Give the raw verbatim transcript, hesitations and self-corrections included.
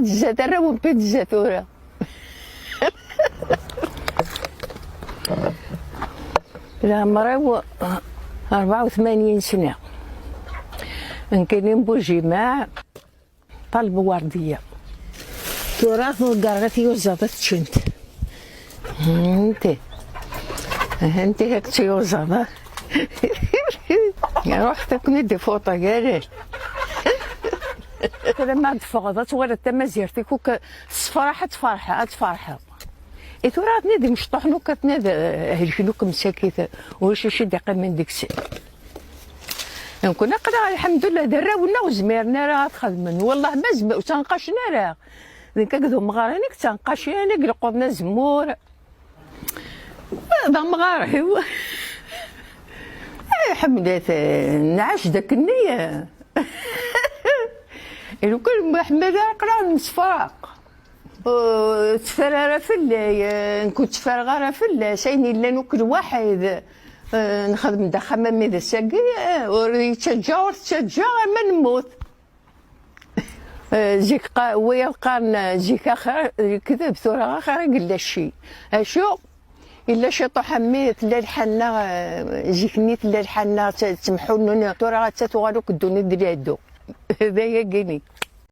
Zdat arraw n pizza tura. Leɛmer-iw rebɛa u tmanyin sna. Nekkini n Bujimaɛ, ṭaleb wardiya. Tura tḍegger ɣer tyuzaḍ ad ččent. Nti. Nti hak tyuzaḍ. Ruḥet akken i d-ifuṭa, galal. Kra ma d-teffɣeḍ ad twaliḍ tamazirt-ik akk tessefraḥ, ad tferḥeḍ, ad tferḥeḍ. I tura atni d imecṭuḥen akk, atni d helken akk msakit, ulac acu i d-iqqimen deg-sen. Nekkni aql-aɣ lḥemdullah d arraw-nneɣ ur zmiren ara ad xedmen, wellah ma zmi-, ur ttenqacen ara. Nekk akked umɣar-inek ttenqacen, i ileqquḍen azemmur. D amɣar-iw. Ay ḥemdet, nɛac d akken-nni. Lukan Muḥemmed ara aql-aɣ nemsefraq. Ur tteffer ara fell-i, nekk ur tteffereɣ ara fell-as. Ayen yellan akk lwaḥid, eh, nxedem-d axxam am d ass-agi, eh, ur yettaǧǧa, ur tettaǧǧa, ama nemmut. Eh, zik qa-, wiyaḍ qqaren, eh, zik axir, lekdeb, tura axir i yella cci. Acu? Yella ciṭuḥ a mmi, tella lḥanna, eh, zik-nni tella lḥanna, tt-, ttemḥunnun, tura atta tuɣal akk ddunit d lehdu. D ayagi-ni.